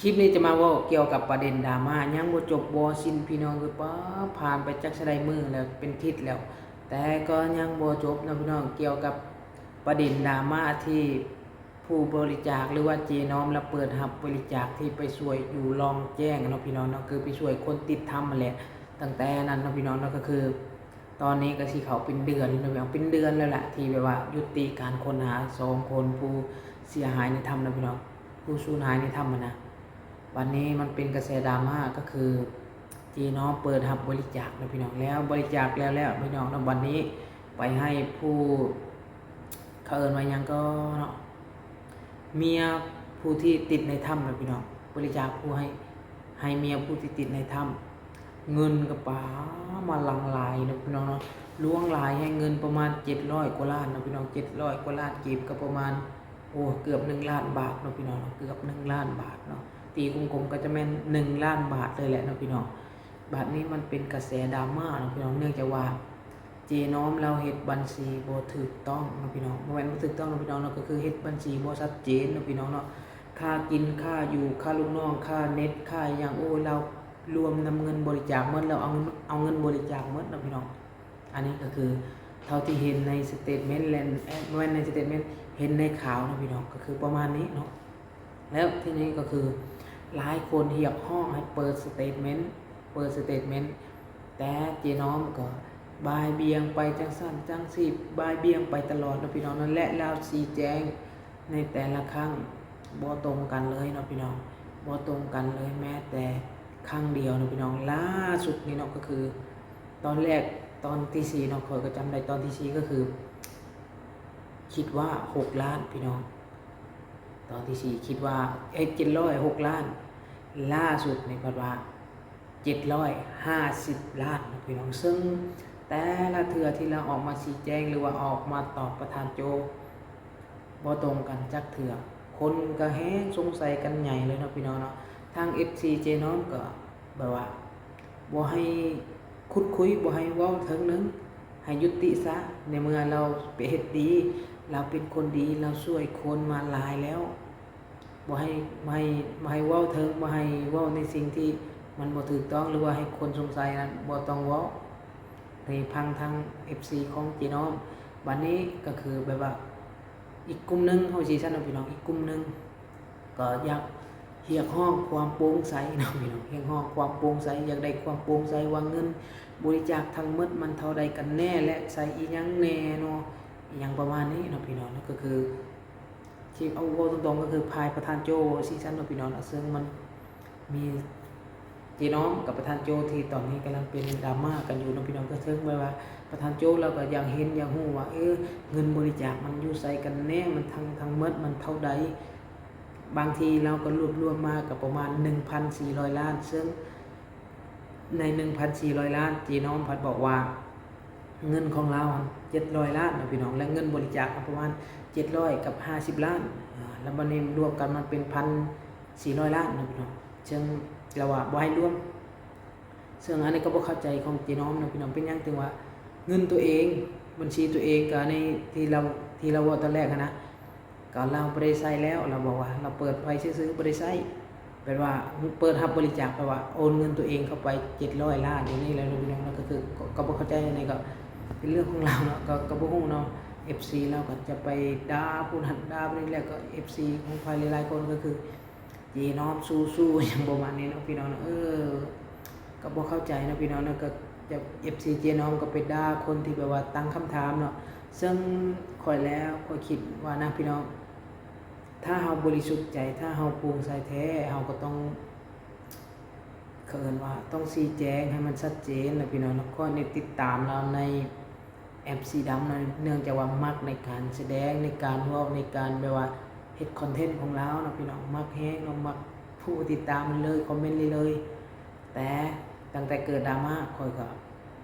ຄລິບນີ້ຈະມາເວົ້າກ່ຽວກັບປະເດັນດຣາມາ ຍັງບໍ່ຈົບບໍ່ສິ້ນພີ່ນ້ອງເອີຍ. ປ້າ ຜ່ານໄປຈັກຊະໃດມື້ແລ້ວ ເປັນທິດແລ້ວ ແຕ່ກໍຍັງບໍ່ຈົບເນາະພີ່ນ້ອງ ກ່ຽວກັບປະເດັນດຣາມາທີ່ຜູ້ບໍລິຈາກ ຫຼືວ່າເຈນ້ອມລະເປີດຮັບບໍລິຈາກທີ່ໄປຊ່ວຍຢູ່ລ່ອງແຈ້ງເນາະພີ່ນ້ອງເນາະ ຄືໄປຊ່ວຍຄົນຕິດຖ້ຳຫັ້ນແຫຼະ. ຕັ້ງແຕ່ນັ້ນເນາະພີ່ນ້ອງເນາະ ກໍຄື ຕອນນີ້ກໍຊິເຂົ້າເປັນເດືອນແລ້ວເນາະ ເປັນເດືອນແລ້ວລະ ທີ່ແບບວ່າຍຸຕິການຄົ້ນຫາສອງຄົນຜູ້ເສຍຫາຍໃນຖ້ຳເນາະພີ່ນ້ອງ ຜູ້ສູນຫາຍໃນຖ້ຳຫັ້ນນະ. ບັດນີ້ມັນເປັນກະແສດຣາມາ ກໍຄືເຈນ້ອມເປີດຮັບບໍລິຈາກເນາະພີ່ນ້ອງ ແລ້ວບໍລິຈາກແລ້ວໆ ພີ່ນ້ອງເນາະ ບັດນີ້ໄປໃຫ້ຜູ້ ເຂົາເອີ້ນວ່າຫຍັງກໍເນາະ ເມຍຜູ້ທີ່ຕິດໃນຖ້ຳນະພີ່ນ້ອງ ບໍລິຈາກຜູ້ໃຫ້ ໃຫ້ເມຍຜູ້ທີ່ຕິດໃນຖ້ຳ ເງິນກໍປາມາຫຼັ່ງໄຫຼເນາະພີ່ນ້ອງເນາະ ຫຼວງຫຼາຍແຮງ ເງິນປະມານເຈັດຮ້ອຍກວ່າລ້ານເນາະພີ່ນ້ອງ ເຈັດຮ້ອຍກວ່າລ້ານກີບ ກໍປະມານ ໂອ້ ເກືອບໜຶ່ງລ້ານບາດເນາະພີ່ນ້ອງເນາະ ເກືອບໜຶ່ງລ້ານບາດເນາະ ຕີກົມໆ ກໍຈະແມ່ນໜຶ່ງລ້ານບາດເລີຍແຫຼະເນາະພີ່ນ້ອງ. ບັດນີ້ມັນເປັນກະແສດຣາມາເນາະພີ່ນ້ອງ ເນື່ອງຈາກວ່າ ເຈນ້ອມລາວເຮັດບັນຊີບໍ່ຖືກຕ້ອງເນາະພີ່ນ້ອງ ບໍ່ແມ່ນບໍ່ຖືກຕ້ອງເນາະພີ່ນ້ອງເນາະ ກໍຄືເຮັດບັນຊີບໍ່ຊັດເຈນເນາະພີ່ນ້ອງເນາະ ຄ່າກິນ ຄ່າຢູ່ ຄ່າລູກນ້ອງ ຄ່າເນັດ ຄ່າອີ່ຫຍັງ ໂອ້ຍ ລາວລວມນຳເງິນບໍລິຈາກໝົດ ລາວເອົາ ເອົາເງິນບໍລິຈາກໝົດເນາະພີ່ນ້ອງ. ອັນນີ້ກໍຄືເທົ່າທີ່ເຫັນໃນສະເຕດເມັນ ແລະ ບໍ່ແມ່ນໃນສະເຕດເມັນ ເຫັນໃນຂ່າວເນາະພີ່ນ້ອງ ກໍຄືປະມານນີ້ເນາະ. ແລ້ວທີນີ້ກໍຄືຫຼາຍຄົນຮຽກຮ້ອງໃຫ້ເປີດສະເຕດເມັນ ເປີດສະເຕດເມັນ ແຕ່ເຈນ້ອມກໍບ່າຍບ່ຽງໄປຈັ່ງຊັ້ນຈັ່ງຊີ້ ບ່າຍບ່ຽງໄປຕະຫຼອດເນາະພີ່ນ້ອງເນາະ ແລະ ລາວຊີ້ແຈງໃນແຕ່ລະຄັ້ງບໍ່ຕົງກັນເລີຍເນາະພີ່ນ້ອງ ບໍ່ຕົງກັນເລີຍແມ້ແຕ່ຄັ້ງດຽວເນາະພີ່ນ້ອງ. ລ່າສຸດນີ້ເນາະ ກໍຄືຕອນແລກ ຕອນທີສີ່ເນາະ ຂ້ອຍກໍຈຳໄດ້ ຕອນທີສີ່ກໍຄື ຄິດວ່າຫົກລ້ານພີ່ນ້ອງ ຕອນທີສີ່ຄິດວ່າ ເອີ ເຈັດຮ້ອຍຫົກລ້ານ ລ່າສຸດນີ້ເພິ່ນວ່າເຈັດຮ້ອຍຫ້າສິບລ້ານເນາະພີ່ນ້ອງ. ເຊິ່ງແຕ່ລະເທື່ອທີ່ລາວອອກມາຊີ້ແຈງ ຫຼືວ່າອອກມາຕອບປະທານໂຈ ບໍ່ຕົງກັນຈັກເທື່ອ ຄົນກໍແຮ່ງສົງໄສກັນໃຫຍ່ເລີຍເນາະພີ່ນ້ອງເນາະ. ທາງເອັຟຊີເຈນ້ອມກໍ ແບບວ່າບໍ່ໃຫ້ຂຸດຄຸຍ ບໍ່ໃຫ້ເວົ້າເຖິງໜຶ່ງ ໃຫ້ຍຸຕິຊະ ໃນເມື່ອລາວໄປເຮັດດີ ລາວເປັນຄົນດີ ລາວຊ່ວຍຄົນມາຫຼາຍແລ້ວ ບໍ່ໃຫ້ ບໍ່ໃຫ້ ບໍ່ໃຫ້ເວົ້າເຖິງ ບໍ່ໃຫ້ເວົ້າໃນສິ່ງທີ່ມັນບໍ່ຖືກຕ້ອງ ຫຼືວ່າໃຫ້ຄົນສົງໄສນັ້ນ ບໍ່ຕ້ອງເວົ້າ ໃຫ້ຟັງທາງເອັຟຊີຂອງເຈນ້ອມ. ບັດນີ້ກໍຄືແບບວ່າ ອີກກຸ່ມໜຶ່ງ ເຮົາຊິຊັ້ນເນາະພີ່ນ້ອງ ອີກກຸ່ມໜຶ່ງ ກໍຢາກຮຽກຮ້ອງຄວາມໂປ່ງໃສເນາະພີ່ນ້ອງ ຮຽກຮ້ອງຄວາມໂປ່ງໃສ ຢາກໄດ້ຄວາມໂປ່ງໃສວ່າເງິນບໍລິຈາກທັງໝົດມັນເທົ່າໃດກັນແນ່ ແລະ ໃຊ້ອີ່ຫຍັງແນ່ເນາະ ອີ່ຫຍັງປະມານນີ້ເນາະພີ່ນ້ອງເນາະ. ກໍຄືທີ່ເອົາເວົ້າຕົງໆ ກໍຄືຝ່າຍປະທານໂຈ ວ່າຊີ້ຊັ້ນເນາະພີ່ນ້ອງເນາະ ເຊິ່ງມັນມີ ເຈນ້ອມກັບປະທານໂຈ ທີ່ຕອນນີ້ກຳລັງເປັນດຣາມາກັນຢູ່ເນາະພີ່ນ້ອງ. ກໍເຖິງແບບວ່າປະທານໂຈລາວກໍຢາກເຫັນຢາກຮູ້ວ່າ ເອີ ເງິນບໍລິຈາກມັນຢູ່ໃສກັນແນ່ ມັນທັງ ທັງໝົດມັນເທົ່າໃດ. ບາງທີລາວກໍລວບລວມມາກໍປະມານໜຶ່ງພັນສີ່ຮ້ອຍລ້ານ ເຊິ່ງໃນໜຶ່ງພັນສີ່ຮ້ອຍລ້ານ ເຈນ້ອມພັດບອກວ່າ ເງິນຂອງລາວຫັ້ນເຈັດຮ້ອຍລ້ານເນາະພີ່ນ້ອງ ແລະ ເງິນບໍລິຈາກປະມານເຈັດຮ້ອຍກັບຫ້າສິບລ້ານ ອາ ແລ້ວບັດນີ້ລວມກັນມັນເປັນພັນສີ່ຮ້ອຍລ້ານເນາະພີ່ນ້ອງ. ເຊິ່ງລາວວ່າບໍ່ໃຫ້ລວມ ເຊິ່ງອັນນີ້ກໍບໍ່ເຂົ້າໃຈຂອງເຈນ້ອມເນາະພີ່ນ້ອງ ເປັນຫຍັງຈຶ່ງວ່າເງິນຕົວເອງ ບັນຊີຕົວເອງ ກໍໃນທີ່ລາວ ທີ່ລາວເວົ້າຕອນແລກຫັ້ນນະ ກໍລາວບໍ່ໄດ້ໃຊ້ແລ້ວ ລາວບອກວ່າລາວເປີດໄວ້ຊື່ໆ ບໍ່ໄດ້ໃຊ້ ແບບວ່າເປີດຮັບບໍລິຈາກ ແບບວ່າໂອນເງິນຕົວເອງເຂົ້າໄປເຈັດຮ້ອຍລ້ານ ຢ່າງນີ້ແຫຼະພີ່ນ້ອງ. ກໍຄື ກໍ ກໍບໍ່ເຂົ້າໃຈ ອັນນີ້ກໍເປັນເລື່ອງຂອງລາວເນາະ ກໍ ກໍບໍ່ຮູ້ເນາະ ເອັຟຊີລາວກໍຈະໄປດ່າຜູ້ນັ້ນດ່າຜູ້ນີ້ ແລ້ວກໍເອັຟຊີຂອງໃຜຫຼາຍໆຄົນ ກໍຄື ເຈນ້ອມສູ້ໆ ຫຍັງປະມານນີ້ເນາະພີ່ນ້ອງເນາະ. ເອີ ກໍບໍ່ເຂົ້າໃຈເນາະພີ່ນ້ອງເນາະ ກໍຈະ ເອັຟຊີ ເຈນ້ອມກໍໄປດ່າຄົນທີ່ແບບວ່າຕັ້ງຄຳຖາມເນາະ. ເຊິ່ງຂ້ອຍແລ້ວ ຂ້ອຍຄິດວ່ານະພີ່ນ້ອງ ຖ້າເຮົາບໍລິສຸດໃຈ ຖ້າເຮົາໂປ່ງໃສແທ້ ເຮົາກໍຕ້ອງ ເຂົາເອີ້ນວ່າຕ້ອງຊີ້ແຈງໃຫ້ມັນຊັດເຈນນະພີ່ນ້ອງເນາະ. ຂ້ອຍນີ້ຕິດຕາມລາວໃນແອັບສີດຳເນາະ ເນື່ອງຈາກວ່າມັກໃນການສະແດງ ໃນການເວົ້າ ໃນການແບບວ່າເຮັດຄອນເທັນຂອງລາວເນາະພີ່ນ້ອງ ມັກແຮງເນາະ ມັກຜູ້ຕິດຕາມເລີຍ ຄອມເມັນເລີຍ. ແຕ່ຕັ້ງແຕ່ເກີດດຣາມາ ຂ້ອຍກໍ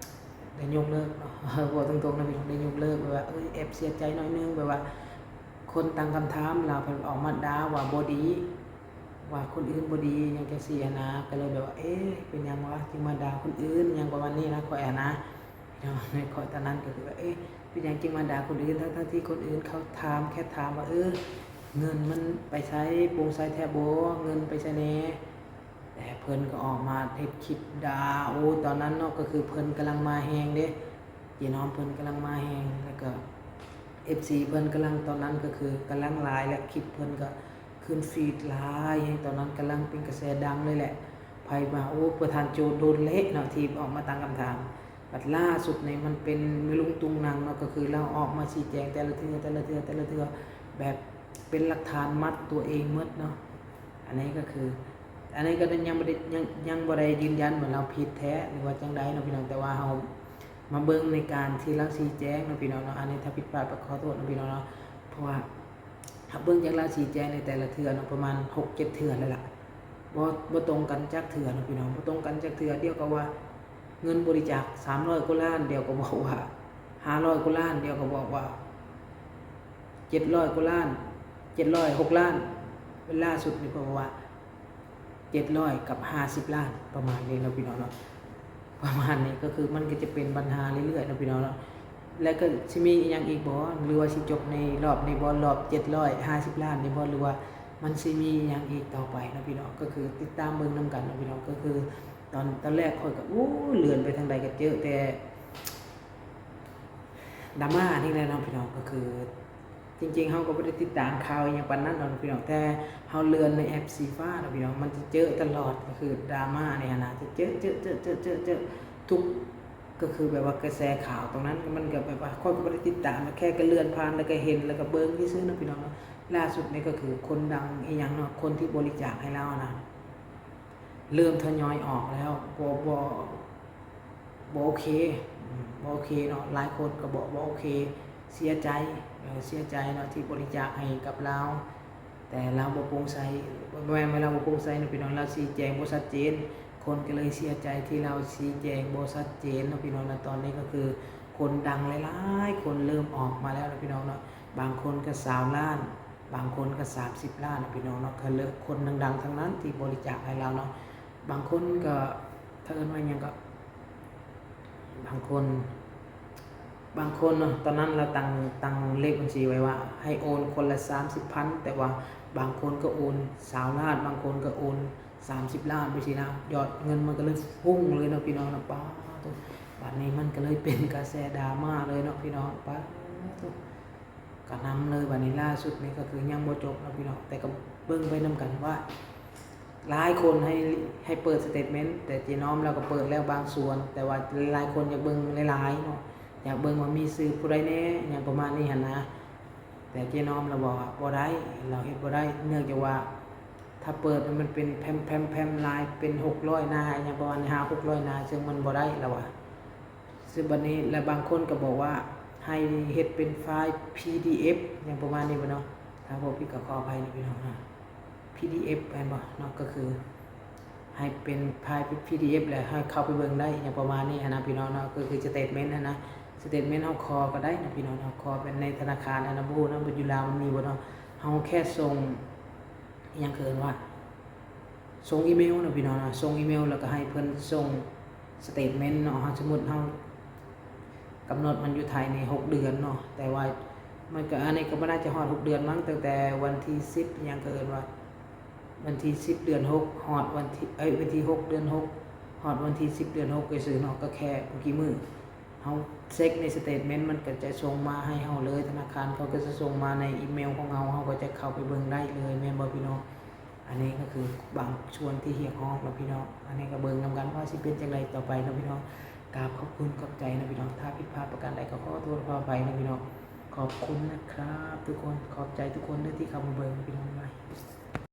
ໄດ້ຍົກເລີກເນາະ ເວົ້າຕົງໆນະພີ່ນ້ອງ ໄດ້ຍົກເລີກ ແບບວ່າ ເອີຍ ແອບເສຍໃຈໜ້ອຍໜຶ່ງ ແບບວ່າຄົນຕັ້ງຄຳຖາມ ລາວເພິ່ນອອກມາດ່າວ່າບໍ່ດີ ວ່າຄົນອື່ນບໍ່ດີຫຍັງຈັ່ງຊີ້ຫັ້ນນະ ກໍເລີຍແບບວ່າ ເອ ເປັນຫຍັງວະຈຶ່ງມາດ່າຄົນອື່ນ ຫຍັງປະມານນີ້ນະ ຂ້ອຍຫັ້ນນະ ພີ່ນ້ອງ ຂ້ອຍຕອນນັ້ນກໍຄືວ່າ ເອ ເປັນຫຍັງຈຶ່ງມາດ່າຄົນອື່ນ ທັງໆທີ່ຄົນອື່ນເຂົາຖາມ ແຄ່ຖາມວ່າ ເອີ ເງິນມັນໄປໃສ ໂປ່ງໃສແທ້ບໍ່ ເງິນໄປໃສແດ່. ແຕ່ເພິ່ນກໍອອກມາເຮັດຄລິບດ່າ ໂອ້ ຕອນນັ້ນເນາະ ກໍຄືເພິ່ນກຳລັງມາແຮງເດ້ ເຈນ້ອມເພິ່ນກຳລັງມາແຮງ ແລ້ວກໍເອັຟຊີເພິ່ນກຳລັງ ຕອນນັ້ນກໍຄືກຳລັງຫຼາຍ ແລະ ຄລິບເພິ່ນກໍຂຶ້ນຟີດຫຼາຍແຮງ ຕອນນັ້ນກຳລັງເປັນກະແສດັງເລີຍແຫຼະ. ໃຜວ່າ ໂອ້ ປະທານໂຈໂດນເລະເນາະ ທີ່ອອກມາຕັ້ງຄຳຖາມ. ບັດລ່າສຸດນີ້ມັນເປັນແມ່ລຸງຕຸງນັງເນາະ ກໍຄືລາວອອກມາຊີ້ແຈງແຕ່ລະເທື່ອ ແຕ່ລະເທື່ອ ແຕ່ລະເທື່ອ ແບບເປັນຫຼັກຖານມັດຕົວເອງໝົດເນາະ. ອັນນີ້ກໍຄື ອັນນີ້ກໍຍັງບໍ່ໄດ້ ຍັງ ຍັງບໍ່ໄດ້ຢືນຢັນວ່າລາວຜິດແທ້ ຫຼືວ່າຈັ່ງໃດເນາະພີ່ນ້ອງ ແຕ່ວ່າເຮົາມາເບິ່ງໃນການທີ່ລາວຊີ້ແຈງເນາະພີ່ນ້ອງເນາະ. ອັນນີ້ຖ້າຜິດພາດກໍຂໍໂທດເນາະພີ່ນ້ອງເນາະ ເພາະວ່າ ຫາກເບິ່ງຈາກລາວຊີ້ແຈງໃນແຕ່ລະເທື່ອເນາະ ປະມານຫົກເຈັດເທື່ອແລ້ວລະ ບໍ່ ບໍ່ຕົງກັນຈັກເທື່ອເນາະພີ່ນ້ອງ ບໍ່ຕົງກັນຈັກເທື່ອ. ດຽວກໍວ່າເງິນບໍລິຈາກສາມຮ້ອຍກວ່າລ້ານ ດຽວກໍບອກວ່າຫ້າຮ້ອຍກວ່າລ້ານ ດຽວກໍບອກວ່າເຈັດຮ້ອຍກວ່າລ້ານ ເຈັດຮ້ອຍຫົກລ້ານ ເວລາສຸດນີ້ເພິ່ນບອກວ່າ ເຈັດຮ້ອຍກັບຫ້າສິບລ້ານ ປະມານນີ້ເນາະພີ່ນ້ອງເນາະ ປະມານນີ້ ກໍຄືມັນກໍຈະເປັນບັນຫາເລື້ອຍໆເນາະພີ່ນ້ອງເນາະ. ແລ້ວກໍຊິມີອີ່ຫຍັງອີກບໍ່ ຫຼືວ່າຊິຈົບໃນລອບນີ້ບໍ່ ລອບເຈັດຮ້ອຍຫ້າສິບລ້ານນີ້ບໍ່ ຫຼືວ່າມັນຊິມີອີ່ຫຍັງອີກຕໍ່ໄປເນາະພີ່ນ້ອງ ກໍຄືຕິດຕາມເບິ່ງນຳກັນເນາະພີ່ນ້ອງ. ກໍຄືຕອນ ຕອນແລກຂ້ອຍກໍ ໂອ້ ເລື່ອນໄປທາງໃດກໍເຈີແຕ່ດຣາມານີ້ແຫຼະເນາະພີ່ນ້ອງ ກໍຄື ຈິງໆ ເຮົາກໍບໍ່ໄດ້ຕິດຕາມຂ່າວອີ່ຫຍັງປານນັ້ນດອກພີ່ນ້ອງ ແຕ່ເຮົາເລື່ອນໃນແອັບສີຟ້າເນາະພີ່ນ້ອງ ມັນຈະເຈີຕະຫຼອດ ກໍຄືດຣາມານີ້ຫັ້ນນະ ຈະເຈີ ເຈີ ເຈີ ເຈີ ເຈີ ເຈີ ທຸກ ກໍຄືແບບວ່າກະແສຂ່າວຕົງນັ້ນ ມັນກໍແບບວ່າຂ້ອຍກໍບໍ່ໄດ້ຕິດຕາມ ແຄ່ກໍເລື່ອນຜ່ານ ແລ້ວກໍເຫັນ ແລ້ວກໍເບິ່ງຊື່ໆເນາະພີ່ນ້ອງເນາະ. ລ່າສຸດນີ້ກໍຄືຄົນດັງອີ່ຫຍັງເນາະ ຄົນທີ່ບໍລິຈາກໃຫ້ລາວນະ ເລີ່ມທະຍອຍອອກແລ້ວ ບໍ່ ບໍ່ ບໍ່ໂອເຄ ອືມ ບໍ່ໂອເຄເນາະ ຫຼາຍຄົນກໍບອກບໍ່ໂອເຄ ເສຍໃຈ ເອີ ເສຍໃຈເນາະ ທີ່ບໍລິຈາກໃຫ້ກັບລາວ ແຕ່ລາວບໍ່ໂປ່ງໃສ ບໍ່ແມ່ນວ່າລາວບໍ່ໂປ່ງໃສເນາະພີ່ນ້ອງ ລາວຊີ້ແຈງບໍ່ຊັດເຈນ ຄົນກໍເລີຍເສຍໃຈທີ່ລາວຊີ້ແຈງບໍ່ຊັດເຈນເນາະພີ່ນ້ອງ. ແລະ ຕອນນີ້ກໍຄືຄົນດັງຫຼາຍໆຄົນເລີ່ມອອກມາແລ້ວເນາະພີ່ນ້ອງເນາະ ບາງຄົນກໍຊາວລ້ານ ບາງຄົນກໍສາມສິບລ້ານເນາະພີ່ນ້ອງເນາະ ກໍເລີຍຄົນດັງໆທັງນັ້ນທີ່ບໍລິຈາກໃຫ້ລາວເນາະ. ບາງຄົນກໍ ເຂົາເອີ້ນວ່າຫຍັງເກາະ ບາງຄົນ ບາງຄົນເນາະ ຕອນນັ້ນລາວຕັ້ງ ຕັ້ງເລກບັນຊີໄວ້ວ່າໃຫ້ໂອນຄົນລະສາມສິບພັນ ແຕ່ວ່າບາງຄົນກໍໂອນຊາວລ້ານ ບາງຄົນກໍໂອນສາມສິບລ້ານ ໄປຊີ້ນະ ຍອດເງິນມັນກໍເລີຍຟຸ້ງເລີຍເນາະພີ່ນ້ອງເນາະ. ປາດໂທ້ ບາດນີ້ມັນກໍເລີຍເປັນກະແສດຣາມາເລີຍເນາະພີ່ນ້ອງ ປາດໂທ້. ກະນຳເລີຍ ບາດນີ້ລ່າສຸດນີ້ກໍຄືຍັງບໍ່ຈົບເນາະພີ່ນ້ອງ ແຕ່ກໍເບິ່ງໄປນຳກັນວ່າ ຫຼາຍຄົນໃຫ້ ໃຫ້ເປີດສະເຕດເມັນ ແຕ່ເຈນ້ອມລາວກໍເປີດແລ້ວບາງສ່ວນ ແຕ່ວ່າຫຼາຍໆຄົນຢາກເບິ່ງຫຼາຍໆເນາະ ຢາກເບິ່ງວ່າມີຊື່ຜູ້ໃດແດ່ ຫຍັງປະມານນີ້ຫັ້ນນະ. ແຕ່ເຈນ້ອມລາວບອກວ່າບໍ່ໄດ້ ລາວເຮັດບໍ່ໄດ້ ເນື່ອງຈາກວ່າ ຖ້າເປີດມັນເປັນແຟ້ມໆໆຫຼາຍ ເປັນຫົກຮ້ອຍໜ້າ ຫຍັງປະມານຫ້າຫົກຮ້ອຍໜ້າ ເຊິ່ງມັນບໍ່ໄດ້ລາວວ່າ. ຊຶ່ງບັດນີ້ ແລະ ບາງຄົນກໍບອກວ່າໃຫ້ເຮັດເປັນໄຟລ໌ພີດີເອັຟ ຫຍັງປະມານນີ້ບໍ່ເນາະ ຖ້າເວົ້າຜິດກໍຂໍອະໄພນະພີ່ນ້ອງນະ. ພີດີເອັຟແມ່ນບໍ່ເນາະ ກໍຄືໃຫ້ເປັນໄຟລ໌ພີດີເອັຟ ແລ້ວໃຫ້ເຂົ້າໄປເບິ່ງໄດ້ ຫຍັງປະມານນີ້ຫັ້ນນະພີ່ນ້ອງເນາະ ກໍຄືສະເຕດເມັນຫັ້ນນະ. ສະເຕດເມັນເຮົາຂໍກໍໄດ້ນະພີ່ນ້ອງເນາະ ຂໍເປັນໃນທະນາຄານຫັ້ນນະ ບໍ່ຮູ້ນຳ ຢູ່ລາວມັນມີບໍ່ເນາະ. ເຮົາແຄ່ສົ່ງ ອີ່ຫຍັງເຂົາເອີ້ນວ່າ ສົ່ງອີເມວເນາະພີ່ນ້ອງເນາະ ສົ່ງອີເມວ ແລ້ວກໍໃຫ້ເພິ່ນສົ່ງສະເຕດເມັນເນາະ. ເຮົາ ສົມມຸດເຮົາກຳນົດມັນຢູ່ໄທນີ້ຫົກເດືອນເນາະ ແຕ່ວ່າມັນກໍ ອັນນີ້ກໍບໍ່ໜ້າຈະຮອດຫົກເດືອນມັ້ງ ຕັ້ງແຕ່ວັນທີສິບ ອີ່ຫຍັງເຂົາເອີ້ນວ່າ ວັນທີສິບເດືອນຫົກ ຮອດວັນທີ ເອີຍ ວັນທີຫົກເດືອນຫົກ ຮອດວັນທີສິບເດືອນຫົກ ໄປຊື່ເນາະ ກໍແຄ່ບໍ່ກີ່ມື້. ເຮົາເຊັກໃນສະເຕດເມັນ ມັນກໍຈະສົ່ງມາໃຫ້ເຮົາເລີຍ ທະນາຄານເຂົາກໍຈະສົ່ງມາໃນອີເມວຂອງເຮົາ ເຮົາກໍຈະເຂົ້າໄປເບິ່ງໄດ້ເລີຍ ແມ່ນບໍ່ພີ່ນ້ອງ? ອັນນີ້ກໍຄືບາງສ່ວນທີ່ຮຽກຮ້ອງເນາະພີ່ນ້ອງ ອັນນີ້ກໍເບິ່ງນຳກັນວ່າຊິເປັນຈັ່ງໃດຕໍ່ໄປເນາະພີ່ນ້ອງ. ກາບຂອບຄຸນຂອບໃຈເນາະພີ່ນ້ອງ ຖ້າຜິດພາດປະການໃດກໍຂໍໂທດຂໍອະໄພເນາະພີ່ນ້ອງ. ຂອບຄຸນນະຄັບທຸກຄົນ ຂອບໃຈທຸກຄົນເດີທີ່ເຂົ້າມາເບິ່ງເນາະພີ່ນ້ອງ.